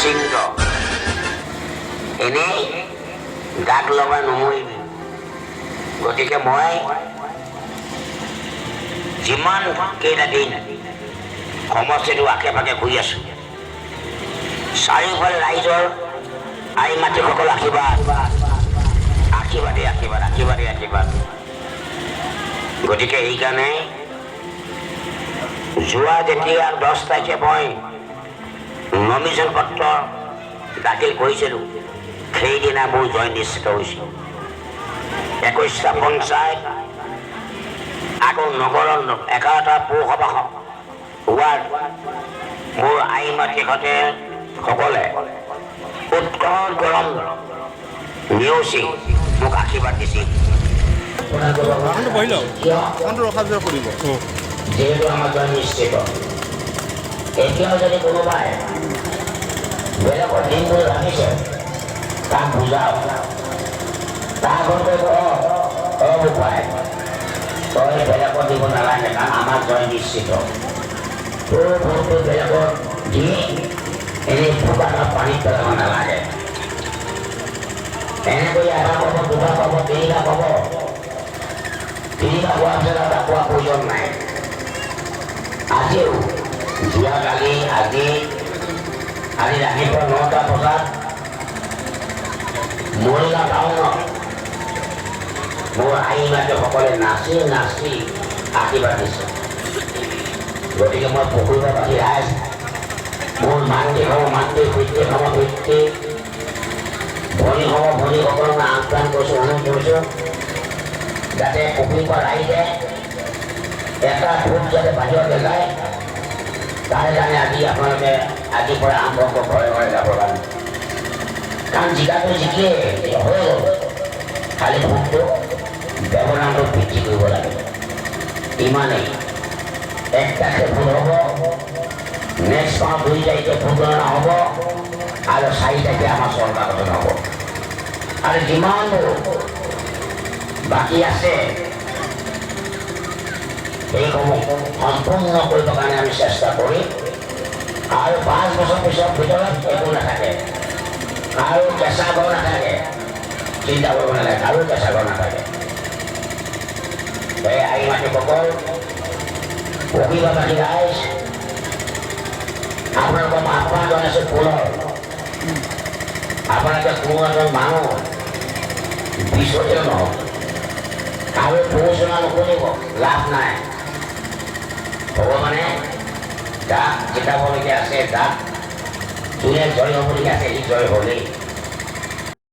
নিশ্চিন্ত। এনেই দাগ লগাই নমৰিবি। গতিকে মই যিমান কেইটা দিন সমষ্টিটো আশে পাশে ঘূৰি আছোঁ, চাৰিওফালে ৰাইজৰ আই মাতৃসকল আশীৰ্বাদ, আশীৰ্বাদেই আশীৰ্বাদ, আশীৰ্বাদেই আশীৰ্বাদ। গতিকে সেইকাৰণে যোৱা যেতিয়া 10 তাৰিখে মই নমিনেশ্যন পত্ৰ দাখিল কৰিছিলোঁ, সেইদিনা মোৰ জয় নিশ্চিত হৈছিল। 21টা পঞ্চায়ত, আকৌ নগৰৰ 11টা পৌৰসভা ৱাৰ্ড মোৰ আই মাতৃহঁতে সকলে উৎকট গৰম নেওচি মোক আশীৰ্বাদ দিছিল। ফোনটো বহি লওক। কিয়? ফোনটো ৰখাৰ পিছত সুধিব। যিহেতু আমাৰ জয় নিশ্চিত, এতিয়াও যদি কোনোবাই বেলেগত দিম বুলি ভাবিছে, তাক বুজাওক। তাৰ ঘৰত ক'ব, "অ অ বোপাই, তই বেলেগত দিব নালাগে, কাৰণ আমাৰ জয় নিশ্চিত। তোৰ ভোটটো বেলেগত দি এনেই বোকাত পানীত পেলাব নালাগে।" এনেকৈ এবাৰ ক'ব, দুবাৰ ক'ব, তিনিবাৰ ক'ব। তিনিবাৰ কোৱাৰ পিছত আৰু তাক কোৱাৰ প্ৰয়োজন নাই। আজিও, যোৱাকালি, আজি, আজি ৰাতিপুৱা 9টা বজাত মৰিগাঁও টাউনত মোৰ আই মাতৃসকলে নাচি নাচি আশীৰ্বাদ দিছে। গতিকে মই পুখুৰীবাসী ৰাইজ, মোৰ মাতৃসম মাতৃ, পিতৃসম পিতৃ, ভনীসম ভনীসকলক মই আহ্বান কৰিছোঁ, অনুৰোধ কৰিছোঁ, যাতে পুখুৰীৰ ৰাইজে এটা ভোট যাতে বাহিৰত নাযায়, তাৰ কাৰণে আজি আপোনালোকে আজিৰ পৰা আৰম্ভ কৰক ঘৰে ঘৰে যাবৰ কাৰণে। কাৰণ জিকাটো জিকিয়ে হৈ গ'ল, খালি ভোটটো ব্যৱধানটো বৃদ্ধি কৰিব লাগে, ইমানেই। 1 তাৰিখে ভোট হ'ব, নেক্সট মাহ 2 তাৰিখে ভোট গণনা হ'ব আৰু 4 তাৰিখে আমাৰ চৰকাৰ গঠন হ'ব। আৰু যিমানবোৰ বাকী আছে, সেইসমূহ সম্পূৰ্ণ কৰিবৰ কাৰণে আমি চেষ্টা কৰিম। আৰু 5 বছৰ পিছত ভিতৰত একো নাথাকে আৰু কেঁচা ঘৰ নাথাকে, চিন্তা কৰিব নালাগে, আৰু কেঁচা ঘৰ নাথাকে। এই আই মাতৃসকল, পক্ষীবাসী ৰাইজ, আপোনালোকক মই আহ্বান জনাইছোঁ পুনৰ, আপোনালোকে কোনো এজন মানুহ বিচৰিও নহওক আৰু প্ৰৰোচনা নুশুনিব, লাভ নাই। ভগৱানে যাক জিকাবলগীয়া আছে, যাক যোনে জয় হ'বলগীয়া আছে, সি জয় হ'লেই।